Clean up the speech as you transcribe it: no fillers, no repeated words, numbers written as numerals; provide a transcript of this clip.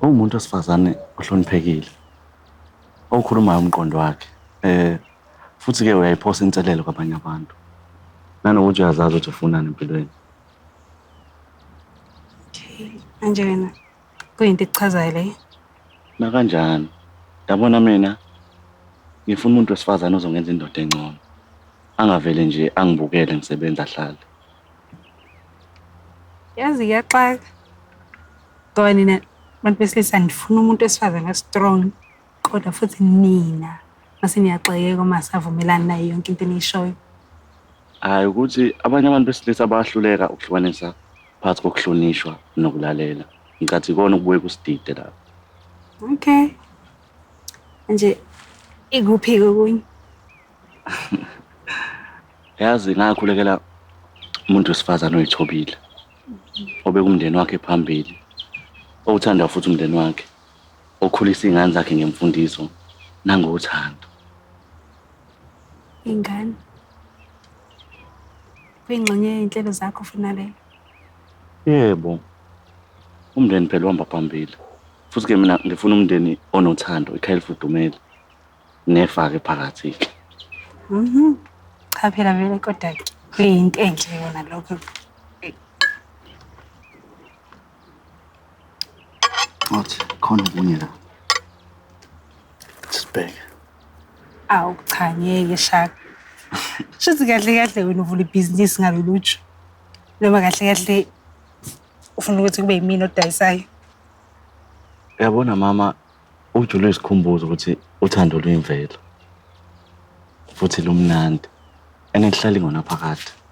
Uwumuntu wesifazane ohloniphekile, okhulumayo umqondo wakhe. Futhi-ke uyayiphosa inselelo kwabanye abantu. Nanokuthi uyazazi ukuthi ufunani empilweni. Okay. Manje wena kuyinto ekuchazayo leyo? Nakanjani. Yabona mina ngifuna umuntu wesifazane ozongenza indoda engcono. Angavele nje angibukele ngisebenza ahlale. Yazi kuyaxaka. Ngoba nina bantu besilisa nifuna umuntu wesifazane strong kodwa futhi nina mase niyaxakeka uma savumelani nayo yonke into eniyishoyo. Hhayi ukuthi abanye abantu besilisa bayahluleka ukuhlukanisa phakathi kokuhlonishwa nokulalela. Ngicathi ikona okubuye kusidide lapho. Okay. Manje ikuphi-ke okunye? Yazi ngakhulekela umuntu wesifazane oyithobile. Obeka umndeni wakhe phambili. Owuthanda futhi umndeni wakhe. Okhulisa iy'ngane zakhe ngemfundiso nangothando. Iy'ngane. Kuyingxenye yey'nhlelo zakho funa leyo? Yebo. Umndeni phela uhamba phambili. Futhi-ke mina ngifuna umndeni onothando, ikhaya elifudumele. Nefake phakathi-ke. Cha phela vele kodwa kuyinto enhle yona lokho. Othi khona okunye la. Sibheke. Awu cha ngeke shaka. Shuthi kahle kahle wena uvula ibhizinisi ngalolu ju. Noma kahle kahle ufuna ukuthi kube yimina odayisayo. Uyabona mama, uju luyisikhumbuzo ukuthi uthando luyimvelo. Futhi lumnandi. And lihlala ingonaphakade.